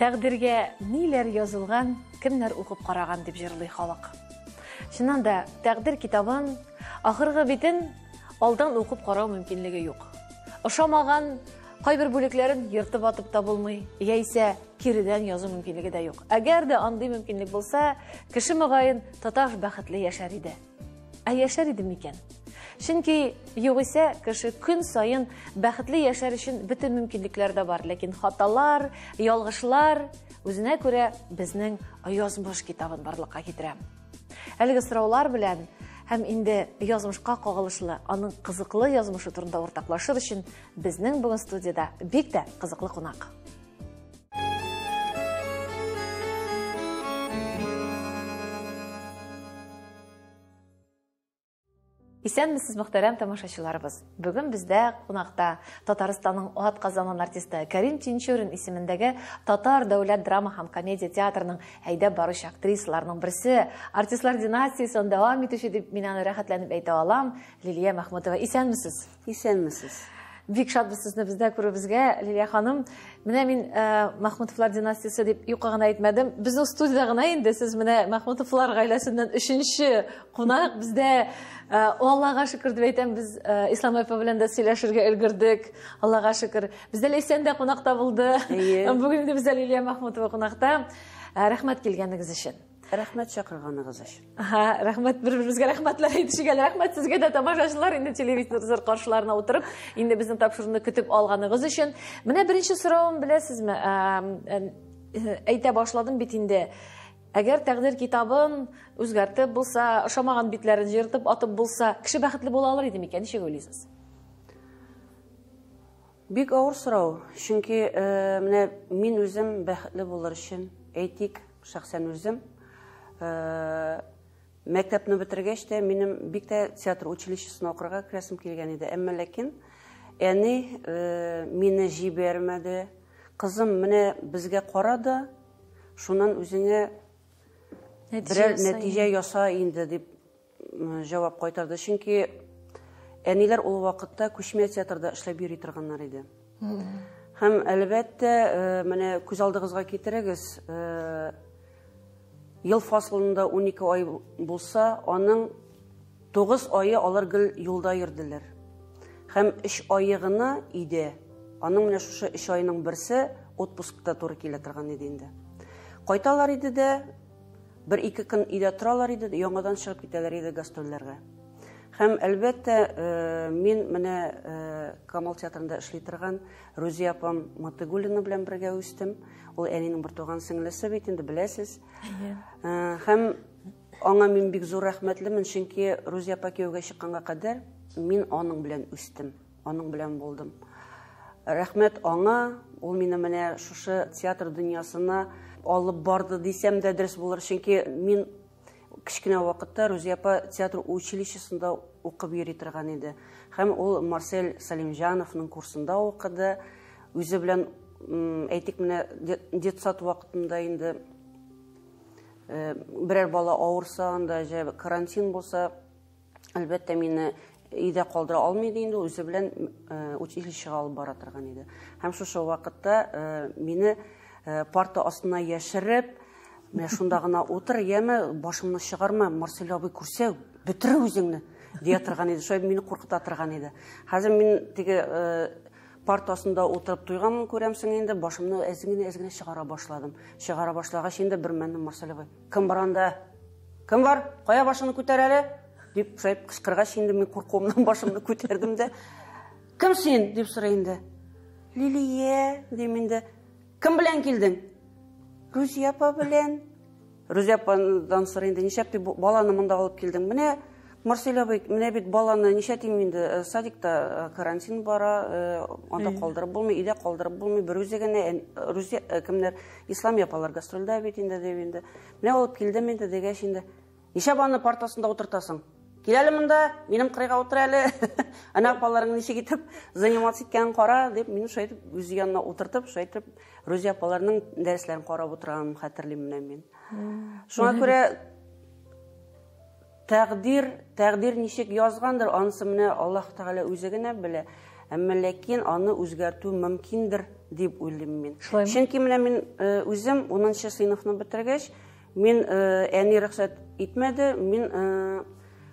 Тәкъдиргә ниләр язылган, кемнәр укып караган дип җырлый халык. Чыннан да, тәкъдир китабын ахыргы битен алдан укып карау мөмкинлеге юк. Ошамаган кайбер бүлекләрен ертып атып та булмый, яисә киредән язу мөмкинлеге дә юк. Әгәр дә андый мөмкинлек булса, кеше мөгаен тоташ бәхетле яшәр иде. Ә яшәр иде микән? Чөнки югыйсә кеше көн саен бәхетле яшәр өчен бөтен мөмкинлекләр дә бар, ләкин хаталар, ялгышлар үзенә күрә безнең язмыш китабын барлыкка китерә. Әлеге сораулар белән һәм инде язмышка кагылышлы, аның кызыклы язмышы турында уртаклашыр өчен безнең бүген студиядә бик тә кызыклы кунак. Исәнмесез, мөхтәрәм тамашачыларыбыз. Бүген бездә кунакта Татарстанның ат казанган артисты Карим Тинчурин исемендәге Татар дәүләт драма һәм комедия театрының әйдәп баручы актрисаларының берсе, артистлар династиясен дәвам итүче дип мин аны рәхәтләнеп әйтә алам, Лилия Мәхмүтова. Исәнмесез. Исәнмесез. Бик шатбыз сезне бездә күрүебезгә, Лилия ханым. Менә мин Махмутовлар династиясе дип юкка гына әйтмәдем. Безнең студиядә гына инде сез менә Махмутовлар гаиләсеннән өченче кунак. Бездә Аллага шөкер дип әйтәм, без Ислам апа белән дә сөйләшергә өлгердек. Аллага шөкер. Бездә Ләйсән дә кунакта булды. Бүген инде бездә Лилия Махмутова кунакта. Рәхмәт килгәнегез өчен. Рәхмәт чакырганыгыз өчен. Ага, рәхмәт, бер-беребезгә рәхмәтләр әйтешик әле. Рәхмәт сезгә дә, тамашачылар, инде телевизор каршыларына утырып, инде безнең тапшыруны көтеп алганыгыз өчен. Менә беренче соравым, беләсезме, әйтә башладым бит инде. Әгәр тәкъдир китабын үзгәртеп булса, ошамаган битләрен җыртып атып булса, кеше бәхетле була алыр иде микән? Ничек уйлыйсыз? Бик авыр сорау, чөнки менә мин үзем бәхетле булыр өчен, әйтик, шәхсән үзем, мәктәпне бетергәч тә минем бик тә театр училищесына укырга керәсем килгән иде. Әмма ләкин әни мине җибәрмәде. Кызым, менә безгә кара да, шуннан үзеңә берәр нәтиҗә яса инде дип җавап кайтарды. Чөнки әниләр ул вакытта күчмә театрда эшләп йөри торганнар иде. Һәм, әлбәттә, менә күз алдыгызга китерегез, ел фасылында 12 ай булса, аның 9 ае алар гел юлда йөрделәр. Һәм 3 ае гына өйдә. Аның менә шушы 3 айның берсе отпускта туры килә торган иде инде. Кайталар иде дә, бер-ике көн өйдә торалар иде, яңадан чыгып китәләр иде гастрольләргә. Һәм, әлбәттә, мин менә Камал театрында эшли торган Рузия апам Матыгуллина белән бергә үстем. Ул әнинең бертуган сеңлесе бит инде, беләсез. Һәм аңа мин бик зур рәхмәтлемен, чөнки Рузия апа кияүгә чыкканга кадәр мин аның белән үстем, аның белән булдым. Рәхмәт аңа, ул мине менә шушы театр дөньясына алып барды дисәм дә дөрес булыр, чөнки мин кечкенә вакытта Рузия апа театр училищесында укып йөри торган иде. Һәм ул Марсель Салимҗановның курсында укыды. Үзе белән, әйтик, менә детсад вакытында инде берәр бала авырса, анда җә карантин булса, әлбәттә, мине өйдә калдыра алмый иде инде, үзе белән училищега алып бара торган иде. Һәм шушы вакытта мине парта астына яшереп, менә шунда гына утыр, яме, башыңны чыгарма, Марсель абый күрсә, бетерер үзеңне, дия торган иде. Шулай мине куркыта торган иде. Хәзер мин теге парта астында утырып туйганмын, күрәмсең инде, башымны әз генә, әз генә чыгара башладым. Чыгара башлагач инде бер мәлне Марсель абый, кем бар анда? Кем бар? Кая башыңны күтәр әле? Дип шулай кычкыргач инде мин куркуымнан башымны күтәрдем дә, кем син? Дип сорый инде. Лилия, дим инде. Кем белән килдең? Рузия апа белән. Рузия ападан сорый инде, нишләп дип баланы монда алып килдең? Менә Марсель абый, менә бит баланы нишләтим инде, садикта карантин бара, анда калдырып булмый, өйдә калдырып булмый, бер үзе генә, Рузия, кемнәр, Ислам апалар гастрольдә бит инде, дип инде. Менә алып килдем инде дигәч инде. Нишләп аны партасында утыртасың? Кил әле монда, минем кырыйга утыр әле. Әнә апаларың ничек итеп заниматься иткәнен кара, дип, мине шулай итеп үзе янына утыртып, шулай итеп Рузия апаларның дәресләрен карап утырганын хәтерлим менә мин. Шуңа күрә тәкъдир ничек язгандыр, анысы менә Аллаһ Тәгалә үзе генә белә. Әмма ләкин аны үзгәртү мөмкиндер дип уйлыйм мин. Чөнки менә мин үзем 10 сыйныфны бетергәч, мин әни рөхсәт итмәде, мин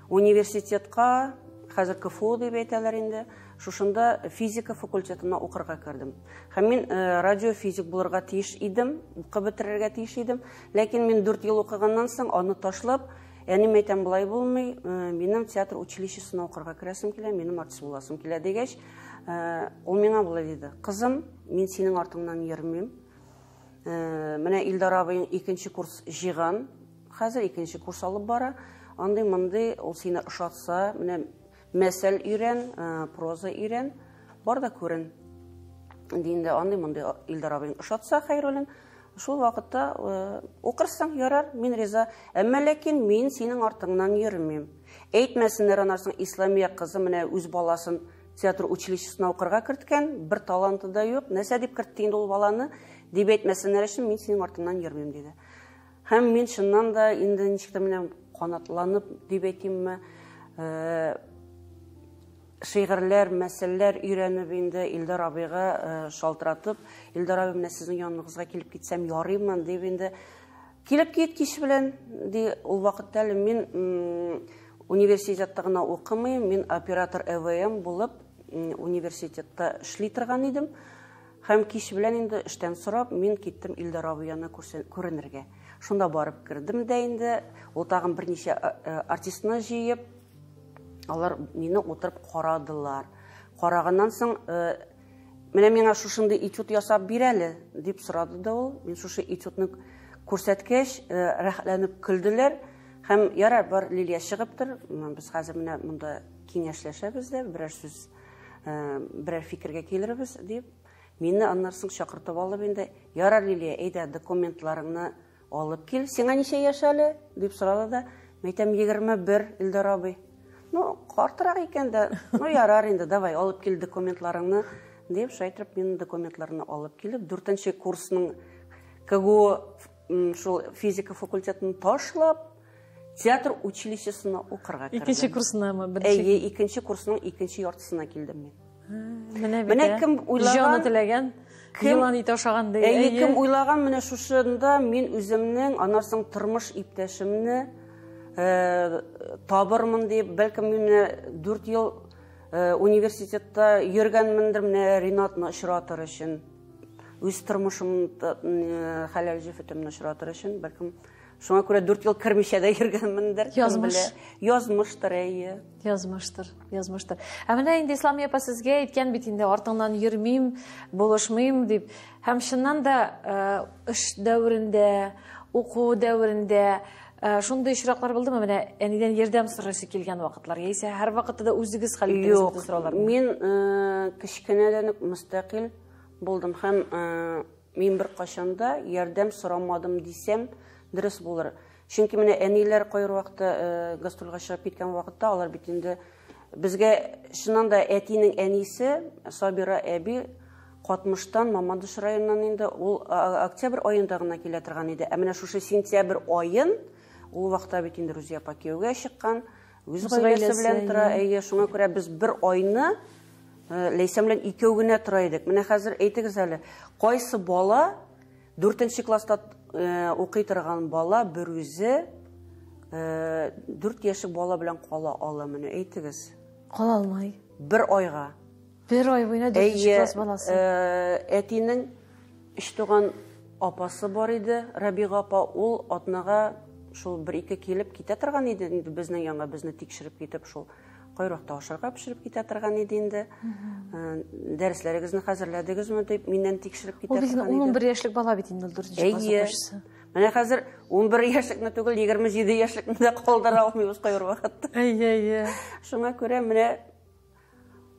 университетка, хәзер КФУ дип әйтәләр инде, шушында физика факультетына укырга кердем. Һәм мин радиофизик булырга тиеш идем, укып бетерергә тиеш идем. Ләкин мин 4 ел укыганнан соң аны ташлап, әним әйтәм, болай булмый, минем театр училищесына укырга керәсем килә, минем артист буласым килә дигәч, ул миңа болай диде: "Кызым, мин синең артыңнан йөрмим. Менә Илдар абыең икенче курс җыйган, хәзер икенче курс алып бара. Андый-мондый, ул сине ошатса, менә мәсәл өйрән, проза өйрән, бар да күрен. Инде андый-мондый Илдар абыең ошатса, Хәйруллин, шул вакытта укырсың, ярар, мин риза. Әмма ләкин мин синең артыңнан йөрмим. Әйтмәсеннәр анарсың, Исламия кызы менә үз баласын театр училищесына укырга керткән, бер таланты да юк, нәрсә дип кертте инде ул баланы, дип әйтмәсеннәр өчен мин синең артыңнан йөрмим, диде. Һәм мин чыннан да инде ничек тә менә канатланып дип әйтимме, шигырьләр, мәсьәләләр өйрәнеп инде Илдар абыйга шалтыратып, Илдар абый, менә сезнең яныгызга килеп китсәм ярыймы, дип инде килеп кит кич белән, ди. Ул вакытта әле мин университетта гына укымыйм, мин оператор ЭВМ булып университетта эшли торган идем. Һәм кич белән инде эштән сорап, мин киттем Илдар абый янына күренергә. Шунда барып кердем дә инде, ул тагын берничә артистны җыеп, алар мине утырып карадылар. Караганнан соң, менә миңа шушындый этюд ясап бир әле, дип сорады да ул. Мин шушы этюдны күрсәткәч, рәхәтләнеп көлделәр. Һәм ярар, бар, Лилия, чыгып тор, без хәзер менә монда киңәшләшәбез дә, берәр сүз, берәр фикергә килербез, дип. Мине аннан соң чакыртып алып инде, ярар, Лилия, әйдә, документларыңны алып кил, сиңа ничә яшь әле, дип сорады да, мин әйтәм, 21, Илдар абый. Ну, картырак икән дә, ну, ярар инде, давай, алып кил документларыңны, дип, шулай итеп, мин документларны алып килеп, 4 курсның КГУ шул физика факультетын ташлап, театр училищесына укырга кердем. Икенче курсынамы? Беренче? Әйе, икенче курсның икенче яртысына килдем мин. Менә бит, Менә кем уйлаган, җаны теләгән, елан ите ашаган ди. Әйе, кем уйлаган, менә шушында мин үземнең, аннан соң тормыш иптәшемне табырмын дип, бәлкем мин менә 4 ел университетта йөргәнмендер, менә Ринатны очратыр өчен, үз тормышымны, хәләл җефетемне очратыр өчен, бәлкем шуңа күрә 4 ел кермичә дә йөргәнмендер, кем Язмыш. белә. Язмыштыр, әйе. Язмыштыр, язмыштыр. Ә менә инде Исламия апа сезгә әйткән бит инде, артыңнан йөрмим, булышмыйм дип. Һәм чыннан да, эш дәверендә, уку дәверендә, шундый очраклар булдымы? Менә әнидән ярдәм сорыйсы килгән вакытлар, яисә һәр вакытта да үзегез хәл иттегез Юк, бөтен сорауларны? мин кечкенәдән үк мөстәкыйль булдым һәм мин бер кайчан да ярдәм сорамадым дисәм, дөрес булыр. Чөнки менә әниләр кайбер вакытта гастрольгә чыгып киткән вакытта алар бит инде безгә чыннан да әтинең әнисе Сабира әби Катмыштан, Мамадыш районыннан инде ул октябрь аенда гына килә торган иде. Ә менә шушы сентябрь аен ул вакытта бит инде Рузия апа кияүгә чыккан, үз Үз гаиләсе гаиләсе, белән тора. әйе. Әйе, шуңа күрә без бер айны Ләйсән белән икәү генә тора идек. Менә хәзер әйтегез әле, кайсы бала 4 класста укый торган бала бер үзе 4 яшьлек бала белән кала ала, менә әйтегез. Кала алмый. Бер айга. Бер ай буена 4 Әйе, класс баласы. Әтинең өч туган апасы бар иде, Рабига апа, ул атнага шул бер-ике килеп китә торган иде инде безнең янга, безне тикшереп китеп, шул кайракта ашарга пешереп китә торган иде инде. Дәресләрегезне хәзерләдегезме дип миннән тикшереп китә Ул бит торган ун иде. бер яшьлек бала бит инде, ул 4 класс Әйе. укучысы. Менә хәзер 11 яшьлекне түгел, 27 яшьлекне дә калдыра алмыйбыз кайбер вакытта. Әйе, әйе. Шуңа күрә менә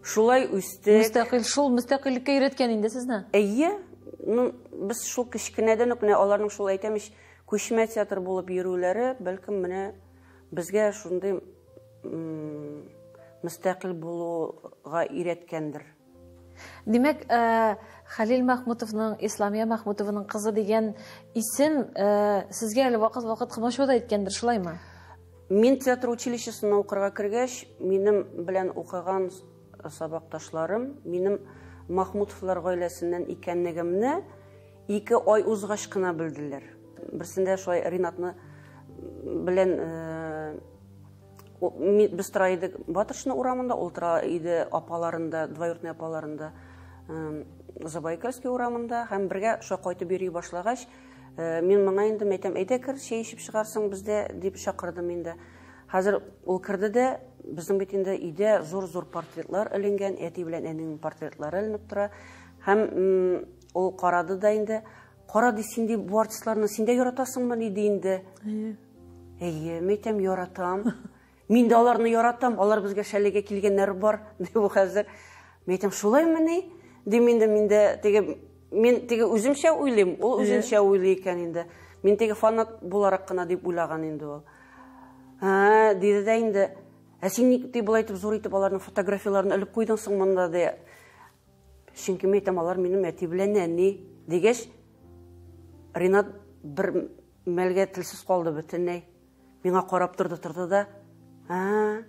шулай үстек. Мөстәкыйль, шул мөстәкыйльлеккә өйрәткән инде сезне. Әйе. Ну, без шул кечкенәдән үк менә аларның шул әйтәм ич, күчмә театр булып йөрүләре, бәлкем менә безгә шундый мөстәкыйль булуга өйрәткәндер. Димәк, Хәлил Мәхмүтовның, Исламия Мәхмүтованың кызы дигән исем сезгә әле вакыт-вакыт комачау да иткәндер, шулаймы? Мин театр училищесына укырга кергәч, минем белән укыган сабакташларым минем Махмутовлар гаиләсеннән икәнлегемне 2 ай узгач кына белделәр. Берсендә шулай Ринатны белән без тора идек Батыршина урамында, ул тора иде апаларында, двоюродный апаларында, Забайкальский урамында, һәм бергә шулай кайтып йөри башлагач, мин моңа инде әйтәм, әйдә кер, чәй эчеп чыгарсың бездә, дип чакырдым инде. Хәзер ул керде дә, безнең бит инде өйдә зур-зур портретлар эленгән, әти белән әнинең портретлары эленеп тора. Һәм ул карады да инде, кара ди, син ди, бу артистларны син дә яратасыңмы, диде инде. Әйе. Әйе, мин әйтәм, яратам. Мин дә аларны яратам, алар безгә Шәлегә килгәннәр бар, ди бу хәзер. Мин әйтәм, шулаймыни? Дим инде, мин дә теге, мин теге үземчә уйлыйм, ул үзенчә уйлый икән инде. Мин теге фанат буларак кына дип уйлаган инде ул. Ә, диде дә инде, ә син ник ди болай итеп зур итеп аларның фотографияләрен элеп куйдың соң монда, ди. Чөнки мин әйтәм, алар минем әти белән әни, дигәч, Ринат бер мәлгә телсез калды бөтенләй. Миңа карап торды, торды да, ә,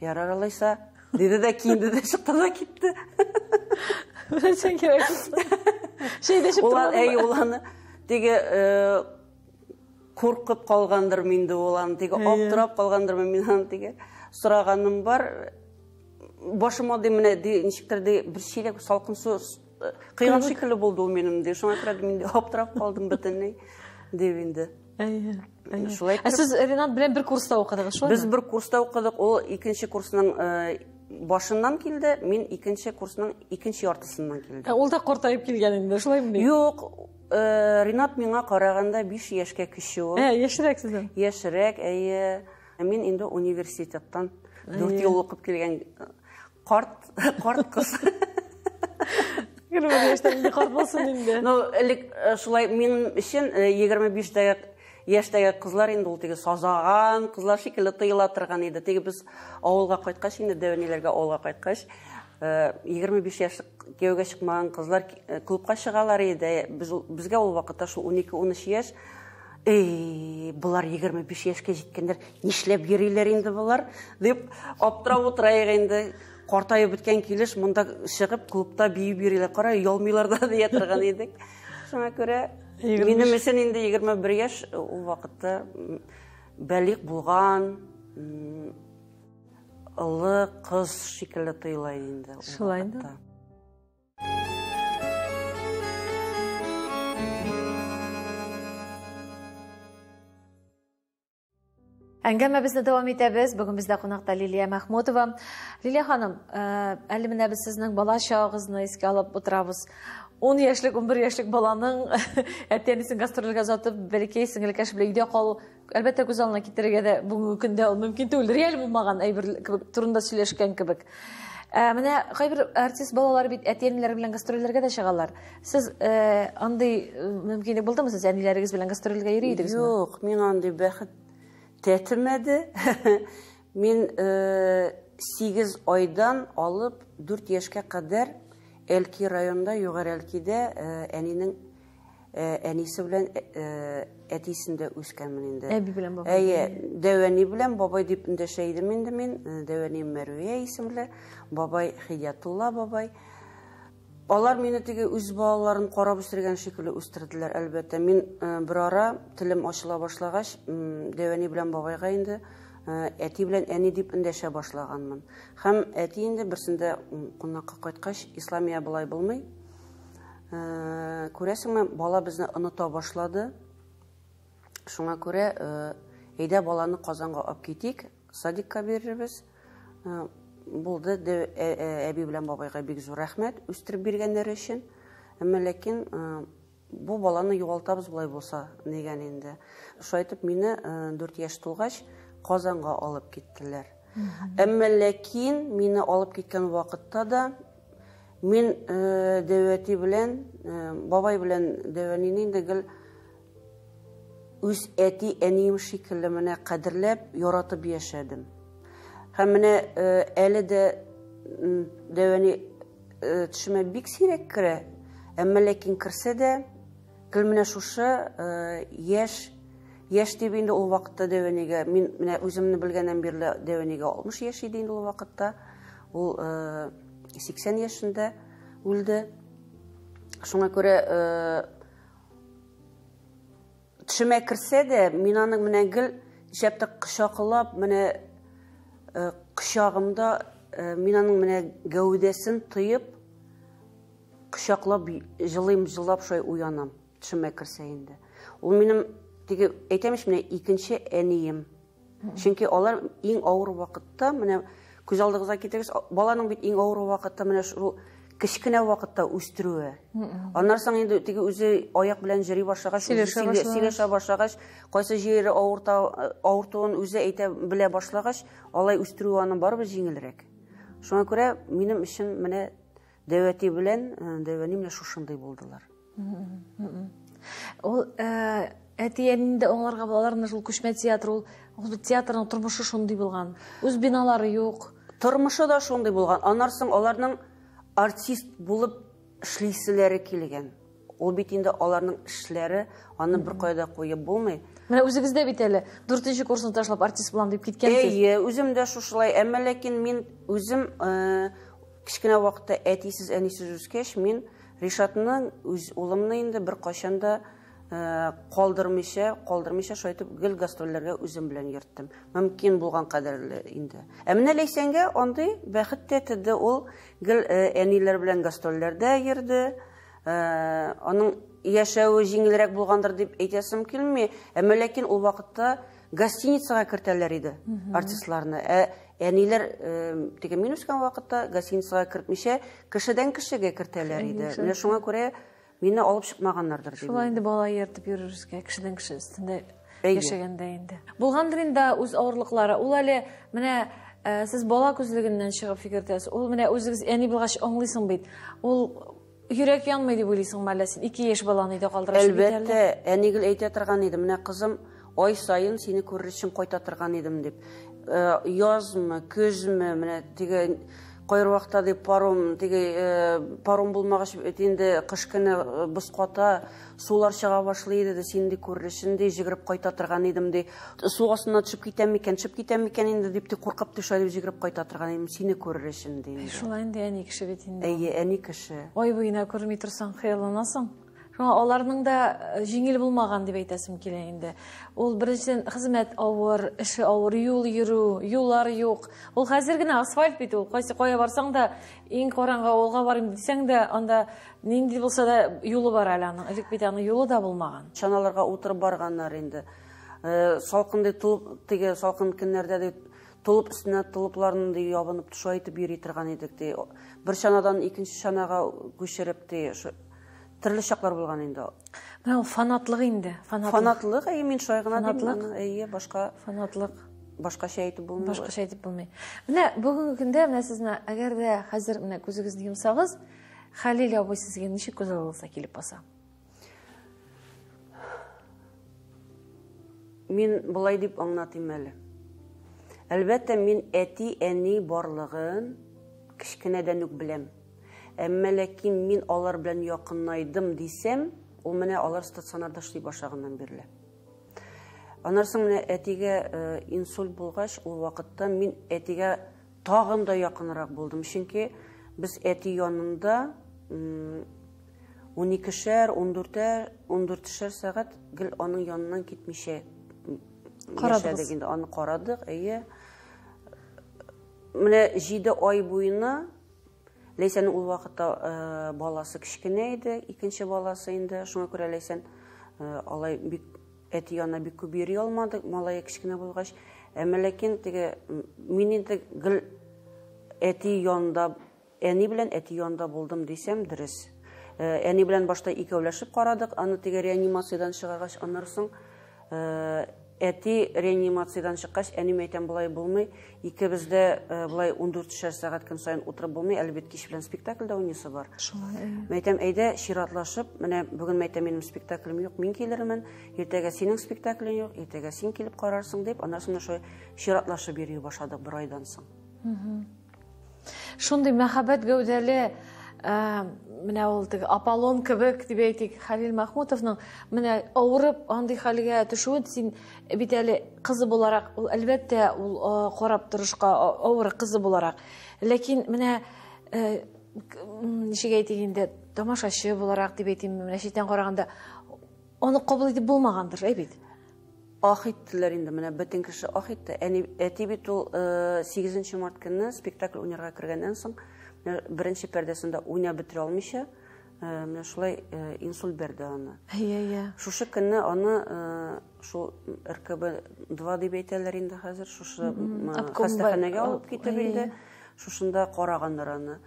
ярар алайса, диде дә киенде дә чыкты да китте. Беләсең кирәк. Чәй дә эчеп Ул, әй, ул аны теге куркып калгандыр инде ул аны, теге аптырап калгандыр, мин аны теге сораганым бар. Башыма ди менә ди ничектер ди бер чиләк салкын су кыйган шикелле булды ул минем ди. Шуңа күрә мин аптырап калдым бөтенләй дип инде. Әйе. Шулай. Ә сез Ринат белән бер курста укыдыгыз, шулаймы? Без бер курста укыдык. Ул икенче курсның башыннан килде, мин икенче курсның икенче яртысыннан килдем. Ул да картаеп килгән инде, шулаймы? Юк, Ринат миңа караганда 5 яшькә кече ул. Яшьрәк сездән. Яшьрәк, әйе. Мин инде университеттан 4 ел укып килгән карт кыз. 21 яшьтән инде карт булсын инде. Ну, элек шулай минем өчен 25 яшьтәге кызлар инде ул теге сазаган кызлар шикелле тыела торган иде. Теге без авылга кайткач инде, дәвәниләргә авылга кайткач, 25 яшьлек кияүгә чыкмаган кызлар клубка чыгалар иде. Безгә ул вакытта шул 12-13 яшь. Эй, булар 25 яшькә җиткәннәр, нишләп йөриләр инде булар, дип аптырап утырайык инде. Картаеп беткән килеш монда чыгып клубта биеп йөриләр, кара, оялмыйлар да дия торган идек. Шуңа күрә минем өчен инде 21 яшь ул вакытта бәлигъ булган олы кыз шикелле тоела инде. Шулай инде. Әңгәмәбезне дәвам итәбез. Бүген бездә кунакта Лилия Мәхмүтова. Лилия ханым, әле менә без сезнең бала чагыгызны искә алып утырабыз. 10 яшьлек, 11 яшьлек баланың әти-әнисен гастрольгә озатып, бәләкәй сеңелкәш белән өйдә калу, әлбәттә, күз алдына китерергә дә бүгенге көндә ул мөмкин түгел. Реаль булмаган әйбер кебек турында сөйләшкән кебек. Менә кайбер артист балалар бит әти-әниләре белән гастрольләргә дә чыгалар. Сез андый мөмкинлек булдымы, сез әниләрегез белән гастрольгә йөри идегезме? Юк, миңа андый бәхет тәтемәде. Мин 8 айдан алып 4 яшькә кадәр Әлки районында, Югары Әлкидә әнинең әнисе белән әтисендә үскәнмен инде. Әби белән бабай. Әйе, дәү әни белән бабай дип эндәшә идем инде мин. Дәү әнием Мәрвия исемле, бабай Хидиятулла бабай. Алар мине теге үз балаларын карап үстергән шикелле үстерделәр, әлбәттә. Мин бер ара телем ачыла башлагач, дәү әни белән бабайга инде әти белән әни дип эндәшә башлаганмын. Һәм әти инде берсендә кунакка кайткач, Исламия болай булмый. Күрәсеңме, бала безне оныта башлады. Шуңа күрә, әйдә баланы Казанга алып китик, садикка бирербез. Булды, әби белән бабайга бик зур рәхмәт үстереп биргәннәре өчен. Әмма ләкин бу баланы югалтабыз болай булса, дигән инде. Шулай итеп мине 4 яшь тулгач Казанга алып киттеләр. Әмма ләкин мине алып киткән вакытта да мин дәү әти белән, бабай белән дәү әнине инде гел үз әти әнием шикелле менә кадерләп, яратып яшәдем. Һәм менә әле дә дәү әни төшемә бик сирәк керә, әмма ләкин керсә дә, гел менә шушы яшь, яшь дип инде ул вакытта дәү әнигә, мин менә үземне белгәннән бирле дәү әнигә 60 яшь иде инде ул вакытта. Ул 80 яшендә үлде. Шуңа күрә төшемә керсә дә, мин аны менә гел нишләп тә кочаклап, менә кочагымда мин аның менә гәүдәсен тоеп, кочаклап җылыйм, җылап шулай уянам, төшемә керсә инде. Ул минем теге әйтәм ич, менә икенче әнием. Чөнки алар иң авыр вакытта, менә күз алдыгызга китерегез, баланың бит иң авыр вакытта менә шул кечкенә вакытта үстерүе. Аннан соң инде теге үзе аяк белән йөри башлагач, сөйләшә башлагач, кайсы җире авырта, авыртуын үзе әйтә белә башлагач, алай үстерүе аның барыбер җиңелрәк. Шуңа күрә минем өчен менә дәү әти белән дәү әни менә шушындый булдылар. Ул әти-әнине дә аңларга була, аларның шул күчмә театр, ул театрның тормышы шундый булган. Үз биналары юк. Тормышы да шундый булган. Аннан соң аларның артист булып эшлиселәре килгән. Ул бит инде аларның эшләре, аны беркая да куеп булмый. Менә үзегез дә бит әле 4 курсны ташлап артист булам дип киткәнсез. Әйе, үзем дә шушылай. Әмма ләкин мин үзем кечкенә вакытта әтисез, әнисез үскәч, мин Ришатның үз улымны инде беркайчан да калдырмыйча, калдырмыйча шулай итеп гел гастрольләргә үзем белән йөрттем. Мөмкин булган кадәрле инде. Ә менә Ләйсәнгә андый бәхет тәтеде, ул гел әниләр белән гастрольләрдә йөрде. Аның яшәве җиңелрәк булгандыр дип әйтәсем килми. Әмма ләкин ул вакытта гостиницага кертәләр иде артистларны. Ә әниләр теге мин үскән вакытта гостиницага кертмичә, кешедән кешегә кертәләр иде. Менә шуңа күрә мине алып чыкмаганнардыр дип. Шулай инде бала ияртеп йөрергә, кешедән кеше өстендә яшәгәндә инде. Булгандыр инде үз авырлыклары. Ул әле менә сез бала күзлегеннән чыгып фикер итәсез. Ул менә үзегез әни булгач аңлыйсың бит. Ул йөрәк янмый дип уйлыйсыңмы әллә син? 2 яшь баланы өйдә калдырасың бит әле. Әлбәттә, әни гел әйтә торган иде, менә кызым, ай саен сине күрер өчен кайта торган идем дип. Язмы, көзме, менә теге кайбер вакытта дип паром, теге паром булмагач бит инде кыш көне боз ката, сулар чыга башлый иде, сине ди күрер өчен ди йөгереп кайта торган идем ди. Су астына төшеп китәм микән, төшеп китәм микән инде дип ди куркып төшә дип йөгереп кайта торган идем, сине күрер өчен ди инде. Шулай инде әни кеше бит инде. Әйе, әни кеше. Ай буена күрми торсаң хыялланасың. Шуңа аларның да җиңел булмаган дип әйтәсем килә инде. Ул беренчедән хезмәт авыр, эше авыр, юл йөрү, юллар юк. Ул хәзер генә асфальт бит ул. Кайсы кая барсаң да, иң караңгы авылга барыйм дисәң дә, анда нинди булса да юлы бар әле аның. Элек бит аның юлы да булмаган. Чаналарга утырып барганнар инде. Салкын ди, тулып, теге салкын көннәрдә ди, тулып өстенә тулыпларны ди ябынып шулай итеп йөри торган идек ди. Бер чанадан икенче чанага күчереп ди, төрле чаклар булган инде. Менә ул фанатлык инде, фанатлык. Фанатлык, әйе, мин шулай гына дим Фанатлык. аны, әйе, башка Фанатлык. Башкача әйтеп булмый. Башкача әйтеп булмый. Менә бүгенге көндә менә сез менә, әгәр дә хәзер менә күзегезне йомсагыз, Хәлил абый сезгә ничек күз алдыгызга килеп баса? Мин болай дип аңлатыйм әле. Әлбәттә, мин әти-әни барлыгын кечкенәдән үк беләм. Әмма ләкин мин алар белән якынайдым дисәм, ул менә алар стационарда эшли башлаганнан бирле. Аннан соң менә әтигә инсульт булгач, ул вакытта мин әтигә тагын да якынрак булдым. Чөнки без әти янында уникешәр, ундүртешәр сәгать гел аның яныннан китмичә Карадыгыз. яшәдек инде. Аны карадык, әйе. Менә 7 ай буена Ләйсәннең ул вакытта баласы кечкенә иде, икенче баласы инде. Шуңа күрә Ләйсән алай бик әти янына бик күп йөри алмады, малае кечкенә булгач. Әмма ләкин теге мин инде гел әти янында, әни белән әти янында булдым дисәм дөрес. Әни белән башта икәүләшеп карадык, аны теге реанимациядән чыгаргач, аннан соң әти реанимациядән чыккач, әним әйтәм, болай булмый, икебез дә болай ундүртешәр сәгать көн саен утырып булмый, әле бит кич белән спектакльдә уйныйсы бар. Шулай, әйе. Мин әйтәм, әйдә, чиратлашып, менә бүген мин әйтәм, минем спектаклем юк, мин килермен, иртәгә синең спектаклең юк, иртәгә син килеп карарсың дип, аннан соң шулай чиратлашып йөри башладык бер айдан соң. Шундый мәхәббәт гәүдәле, менә ул теге Аполлон кебек дип әйтик, Хәлил Мәхмүтовның менә авырып андый хәлгә төшүен син бит әле кызы буларак, ул әлбәттә ул карап торышка авыр кызы буларак. Ләкин менә Ничек әйтик инде, тамашачы буларак дип әйтимме, менә читтән караганда аны кабул итеп булмагандыр, әй бит. Ах иттеләр инде, менә бөтен кеше ах итте. Әни, әти бит ул 8 март көнне спектакль уйнарга кергәннән соң, беренче пәрдәсендә уйнап бетерә алмыйча, менә шулай инсульт бәрде аны. Әйе, әйе. Шушы көнне аны шул РКБ-2 дип әйтәләр инде хәзер, шушы хастаханәгә алып китеп инде, шушында караганнар аны.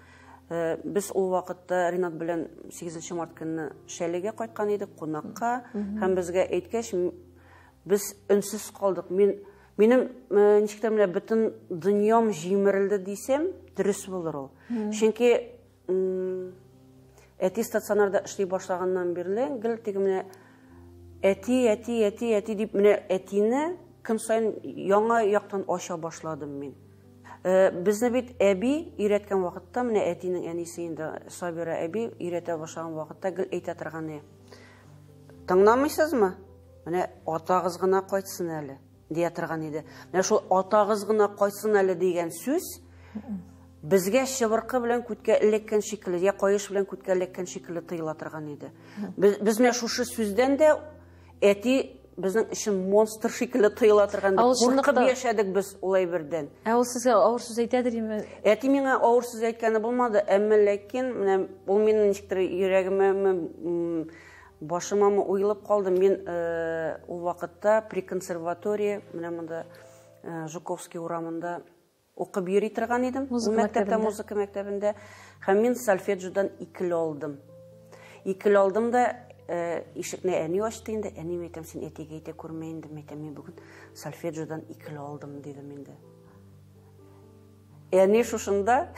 Без ул вакытта Ринат белән 8 март көнне Шәлегә кайткан идек кунакка, һәм безгә әйткәч, без өнсез калдык. Минем ничек тә менә бөтен дөньям җимерелде дисәм, дөрес булыр ул. Чөнки әти стационарда эшли башлаганнан бирле гел теге менә әти, әти, әти, әти дип менә әтине көн саен яңа яктан ача башладым мин. Безне бит әби өйрәткән вакытта, менә әтинең әнисе инде Сабира әби өйрәтә башлаган вакытта гел әйтә торган иде. Тыңламыйсызмы? Менә атагыз гына кайтсын әле, дия торган иде. Менә шул атагыз гына кайтсын әле дигән сүз безгә чыбыркы белән күткә эләккән шикелле, я каеш белән күткә эләккән шикелле тоела торган иде. Без менә шушы сүздән дә әти безнең өчен монстр шикелле тоела торган иде. Куркып яшәдек без ул әйбердән. Ә ул сезгә авыр сүз әйтәдер име? Әти миңа авыр сүз әйткәне булмады, әмма ләкин менә ул минем ничектер йөрәгемәме, башымамы уелып калды. Мин ул вакытта при консерватории, менә монда Жуковский урамында укып йөри торган идем. Музыка мәктәптә, музыка мәктәбендә. Һәм мин сольфеджиодан икеле алдым. Икеле алдым да, ишекне әни ачты инде. Әни, әйтәм, син әтигә әйтә күрмә инде, әйтәм, мин бүген сольфеджиодан икеле алдым, дидем инде. Әни шушында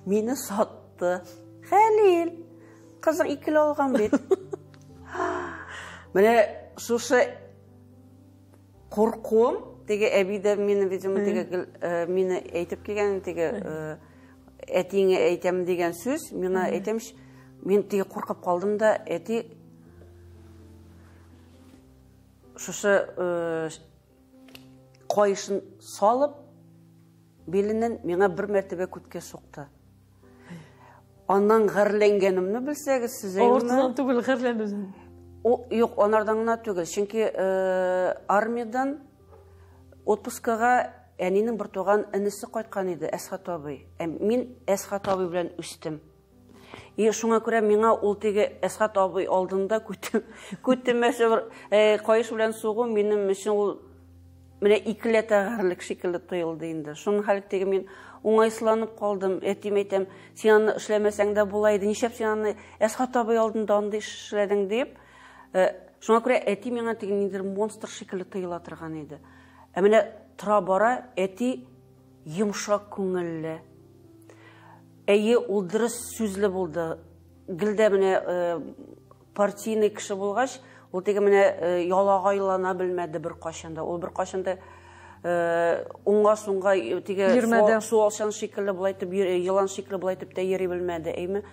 мине сатты. Хәлил, кызың икеле алган бит. Менә шушы куркуым, теге әби дә мине, видимо, теге мине әйтеп килгән, теге әтиңә әйтәм дигән сүз, миңа әйтәм, мин теге куркып калдым да, әти шушы каешын салып, биленнән миңа бер мәртәбә күткә сукты. Аннан гарьләнгәнемне белсәгез, сез әйме? Авыртудан түгел, гарьләнүдән. Юк, анардан гына түгел. Чөнки армиядан отпускага әнинең бер туган энесе кайткан иде, Әсхат абый. Мин Әсхат абый белән үстем. И шуңа күрә миңа ул теге Әсхат абый алдында күтемәсе бер каеш белән сугу минем өчен ул менә икеләтә гарьлек шикелле тоелды инде. Шуның хәл теге мин уңайсызланып калдым. Әтием әйтәм, син аны эшләмәсәң дә була иде. Нишләп син аны Әсхат абый алдында андый эш эшләдең дип. Шуңа күрә әти миңа теге ниндидер монстр шикелле тоела торган иде. Ә менә тора-бара әти йомшак күңелле. Әйе, ул дөрес сүзле булды. Гел дә менә партийный кеше булгач, ул теге менә ялагайлана белмәде бер кайчан да. Ул бер кайчан да уңга-сунга теге суалчан шикелле булай итеп, елан шикелле булай итеп тә йөри белмәде, әйме?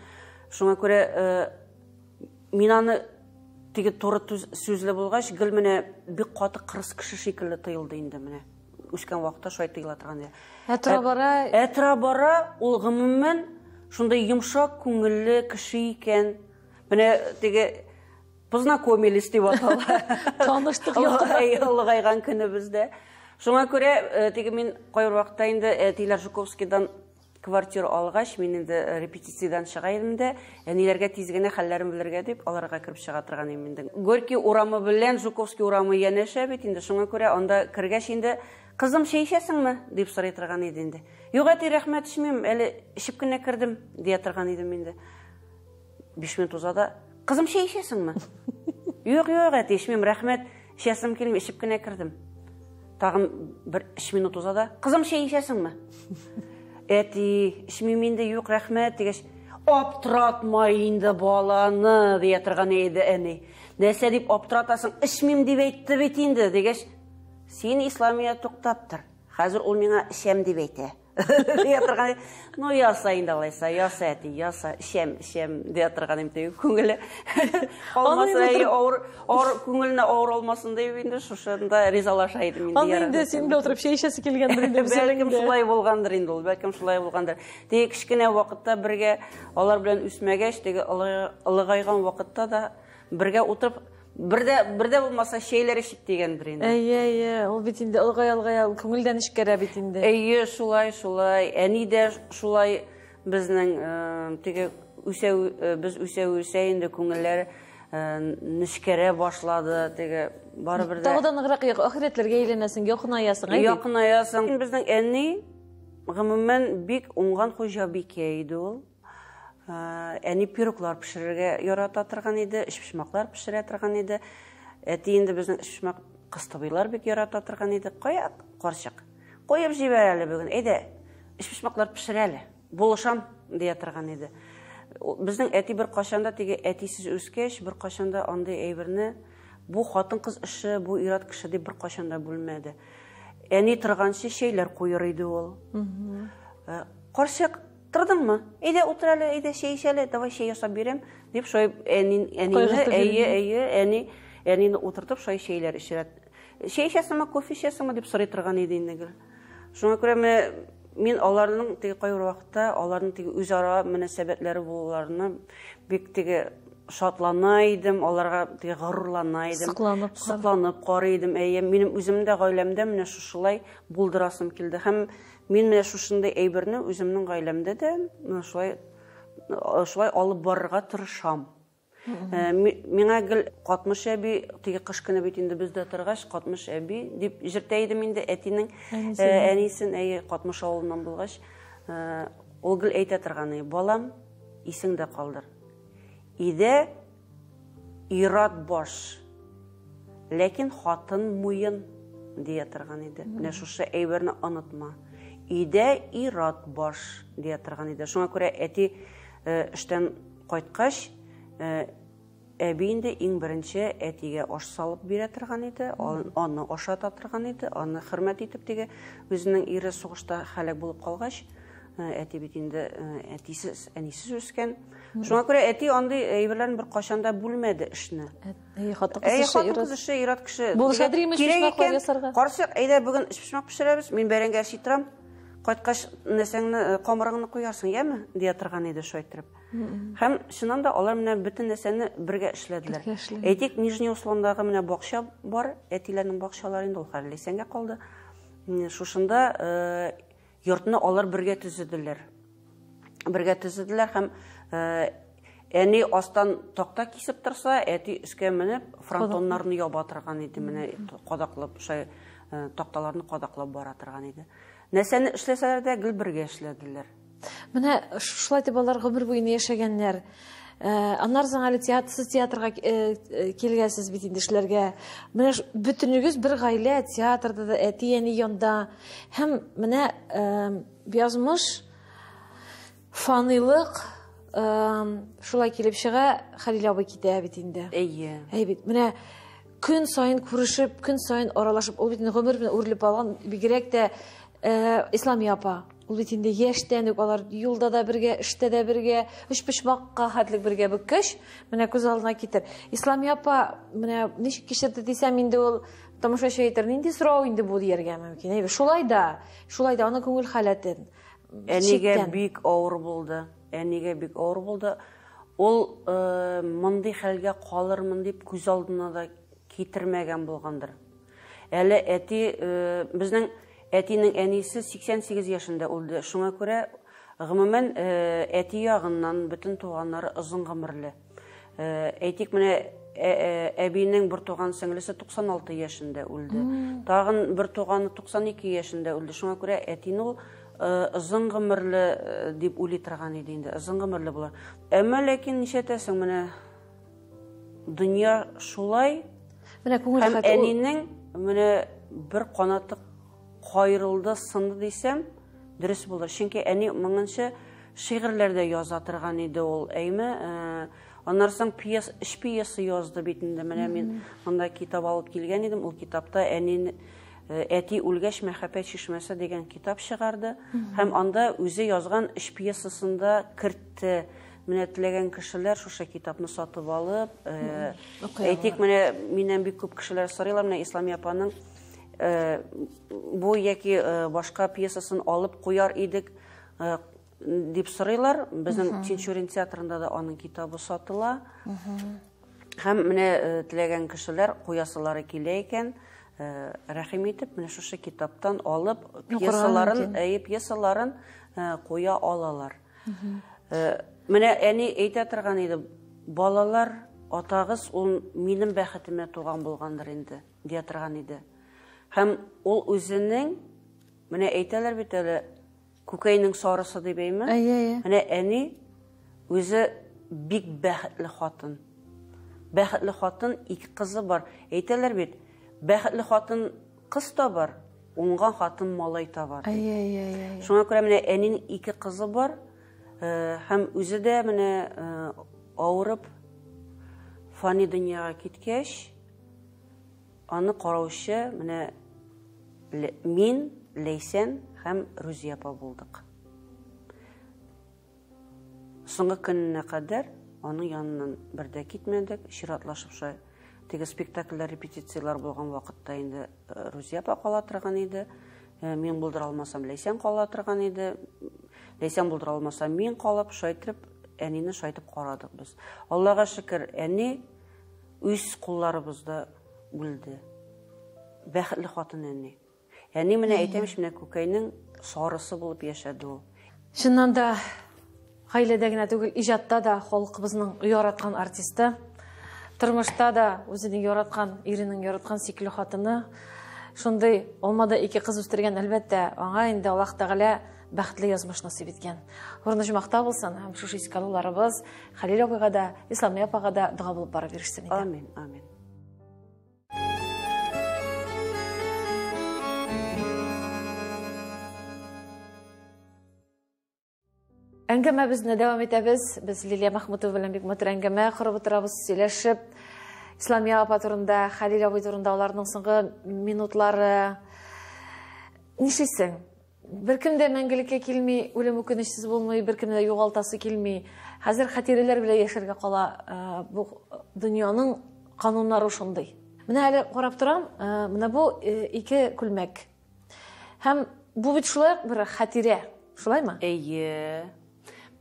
Шуңа күрә мин аны теге туры сүзле булгач, гел менә бик каты кырыс кеше шикелле тоелды инде менә. Үскән вакытта шулай тоела торган иде. Ә тора-бара Ә тора-бара ул гомумән шундый йомшак күңелле кеше икән. Менә теге познакомились дип атала. Таныштык якында. Олыгайган көнебездә. Шуңа күрә теге мин кайбер вакытта инде әтиләр Жуковскийдан квартира алгач, мин инде репетициядән чыга идем дә, әниләргә тиз генә хәлләрен белергә дип, аларга кереп чыга торган идем инде. Горький урамы белән Жуковский урамы янәшә бит инде, шуңа күрә анда кергәч инде, кызым, чәй эчәсеңме? Дип сорый торган иде инде. Юк, әти, рәхмәт, эчмим, әле эчеп кенә кердем, дия торган идем инде. 5 минут уза да, кызым, чәй эчәсеңме? Юк, юк, әти, эчмим, рәхмәт, эчәсем килми, эчеп кенә кердем. Тагын бер 3 минут уза да, кызым, чәй эчәсеңме? Әти, эчмим инде, юк, рәхмәт, дигәч, аптыратма инде баланы, дия торган иде әни. Нәрсә дип аптыратасың, эчмим дип әйтте бит инде, дигәч, син Исламия туктап тор. Хәзер ул миңа эчәм дип әйтә. Дия торган. Ну, яса инде алайса, яса әти, яса, эчәм, эчәм, дия торган инде күңеле. Алмаса, авыр, авыр күңеленә авыр алмасын дип инде шушында ризалаша идем инде. Аны инде син белән утырып чәй эчәсе килгәндер инде. Бәлкем шулай булгандыр инде ул, бәлкем шулай булгандыр. Теге кечкенә вакытта бергә алар белән үсмәгәч, теге олыгайган вакытта да бергә утырып Бер дә, бер дә булмаса чәйләр эчик дигәндер инде. Әйе, әйе, ул бит инде олыгая олыгая ул күңелдән эчкәрә бит инде. Әйе, шулай, шулай. Әни дә шулай безнең э, теге үсә э, без үсә үсә инде күңелләр э, нечкәрә башлады. Теге барыбер дә. Тагы да ныграк ахирәтләргә әйләнәсең, якынаясың, әйе. Якынаясың. Безнең әни гомумән бик уңган хуҗабикә иде ул. Әни пироглар пешерергә ярата торган иде, өчпочмаклар пешерә торган иде. Әти инде безнең өчпочмак кыстыбыйлар бик ярата торган иде. Кая, карчык, куеп җибәр әле бүген, әйдә, өчпочмаклар пешер әле, булышам, дия торган иде. Безнең әти бер кашан да теге әтисез үскәч, бер кашан да андый әйберне бу хатын-кыз эше, бу ир-ат кеше дип бер кашан да бүлмәде. Әни торганчы чәйләр куер иде ул. Карчык, Тордыңмы? Әйдә утыр әле, әйдә чәй эч әле, давай чәй ясап бирәм, дип шулай әни, әнине, әйе, әйе, әни, әнине утыртып шулай чәйләр эчерә. Чәй эчәсеңме, кофе эчәсеңме дип сорый торган иде инде гел. Шуңа күрә менә мин аларның теге кайбер вакытта аларның теге үзара мөнәсәбәтләре булуларына бик теге шатлана идем, аларга теге горурлана идем. Сокланып, сокланып карый идем. Әйе, минем үзем дә гаиләмдә менә шушылай булдырасым килде. Һәм Мин менә шушындый әйберне үземнең гаиләмдә дә менә шулай шулай алып барырга тырышам. Миңа гел Катмыш әби, теге кыш көне бит инде бездә торгач, Катмыш әби дип җыртә идем инде әтинең әнисен, әйе, Катмыш авылыннан булгач, ул гел әйтә торган, балам, исеңдә калдыр. Өйдә Ир-ат баш, ләкин хатын муен, дия торган иде. Менә шушы әйберне онытма. Өйдә ир-ат баш, дия торган иде. Шуңа күрә әти э, эштән кайткач, э, әби инде иң беренче әтигә аш салып бирә торган иде, аны ашата торган иде, аны хөрмәт итеп теге үзенең ире сугышта һәлак булып калгач, э, әти бит инде әтисез, әнисез үскән. Шуңа күрә әти андый әйберләрне бер кашан да бүлмәде эшне. Әй, хатын-кыз эше, хатын-кыз эше, ир-ат кеше. Булыша димме өчпочмаклар ясарга? Карчык, әйдә бүген өчпочмак пешерәбез, мин бәрәңге әрчи торам. Кайткач, нәрсәңне, э, камырыңны куярсың, яме? дия торган иде шулай иттереп. Һәм чыннан да алар менә бөтен нәрсәне бергә эшләделәр. Әйтик, Нижний Услондагы менә бакча бар, әтиләрнең бакчалары инде ул хәзер Ләйсәнгә калды. Шушында э, йортны алар бергә төзеделәр. Бергә төзеделәр һәм э, әни астан такта кисеп торса, әти өскә менеп фронтоннарны яба торган иде, менә кадаклап, шулай э, такталарны кадаклап бара торган иде. Нәрсәне эшләсәләр дә гел бергә эшләделәр. Менә шулай итеп алар гомер буена яшәгәннәр. Э, аннан соң әле театр, сез театрга э, э, килгәнсез бит инде эшләргә. Менә бөтенегез бер гаилә театрда да әти-әни янда. Һәм менә язмыш фанилык шулай килеп чыга, Хәлил абый китә бит инде. Әйе. Әй бит. Менә көн саен күрешеп, көн саен аралашып, ул бит инде гомер белән үрелеп алган, бигрәк тә Исламия апа. Ул бит инде яшьтән үк алар юлда да бергә, эштә дә бергә, өчпочмакка хәтлек бергә бөккәч, менә күз алдына китер. Исламия апа менә ничек кичерде дисәм инде ул тамашачы әйтер, нинди сорау инде бу дияргә мөмкин. Әйе, шулай да, шулай да аның күңел халәтен. Әнигә бик авыр булды. Әнигә бик авыр булды. Ул э, мондый хәлгә калырмын дип күз алдына да китермәгән булгандыр. Әле әти, э, безнең әтинең әнисе 88 яшендә үлде. Шуңа күрә, гомумән, э, әти ягыннан бөтен туганнары озын гомерле. Э, әйтик, менә әбинең бер туган сеңлесе 96 яшендә үлде. Тагын бер туганы 92 яшендә үлде. Шуңа күрә әтине ул озын гомерле дип уйлый торган иде инде. Озын гомерле булыр. Әмма ләкин нишләтәсең, менә Дөнья шулай. Менә күңел Һәм әнинең менә бер канаты каерылды, сынды дисәм, дөрес булыр. Чөнки әни моңынчы шигырьләр дә яза торган иде ул, әйме? Э, аннан соң пьес, өч пьеса язды бит инде. Менә мин монда китап алып килгән идем. Ул китапта әни Әти үлгәч мәхәббәт чишмәсе дигән китап чыгарды һәм анда үзе язган өч пьесасын да кертте. Менә теләгән кешеләр шушы китапны сатып алып, әйтик, менә миннән бик күп кешеләр сорыйлар, менә Исламия апаның бу яки башка пьесасын алып куяр идек дип сорыйлар. Безнең Тинчурин театрында да аның китабы сатыла. Һәм менә теләгән кешеләр куясылары килә икән, рәхим итеп, менә шушы китаптан алып, пьесаларын, әйе, пьесаларын куя алалар. Менә әни әйтә торган иде, балалар, атагыз ул минем бәхетемә туган булгандыр инде, дия торган иде. Һәм ул үзенең, менә әйтәләр бит әле, Күкәйнең сарысы дип әйме? Әйе, әйе. Менә әни үзе бик бәхетле хатын. Бәхетле хатын, ике кызы бар. Әйтәләр бит, бәхетле хатын кыз табар, уңган хатын малай табар. Әйе, әйе, әйе. Шуңа күрә менә әнинең ике кызы бар. Һәм үзе дә менә авырып фани дөньяга киткәч, Аны караучы менә мин, Ләйсән һәм Рүзия апа булдык. Соңгы көненә кадәр аның яныннан бер дә китмәдек, чиратлашып шулай теге спектакльләр, репетицияләр булган вакытта инде Рүзия апа кала торган иде. Мин булдыра алмасам, Ләйсән кала торган иде. Ләйсән булдыра алмаса, мин калып, шулай итеп, әнине шулай итеп карадык без. Аллага шөкер, әни Үз кулларыбызда үлде. Бәхетле хатын әни. Әни менә әйтәм ич, менә күкәйнең сарысы булып яшәде ул. Чыннан да, гаиләдә генә түгел, иҗатта да халкыбызның яраткан артисты. Тормышта да үзенең яраткан, иренең яраткан сөйкеле хатыны. Шундый алмада ике кыз үстергән, әлбәттә, аңа инде Аллаһ Тәгалә бәхетле язмыш насыйп иткән. Урыны җомахта булсын һәм шушы искә алуларыбыз Хәлил абыйга да, Исламия апага да дога булып барып ирешсен иде. Амин, амин. Әңгәмәбезне дәвам итәбез. Без Лилия Махмутова белән бик матур әңгәмә корып утырабыз, сөйләшеп. Исламия апа турында, Хәлил абый турында аларның соңгы минутлары. Нишлисең? Беркем дә мәңгелеккә килми, үлем үкенечсез булмый, беркемне дә югалтасы килми. Хәзер хатирәләр белән яшәргә кала. Бу дөньяның кануннары шундый. Менә әле карап торам, менә бу ике күлмәк. Һәм бу бит шулай ук бер хатирә, шулаймы? Әйе.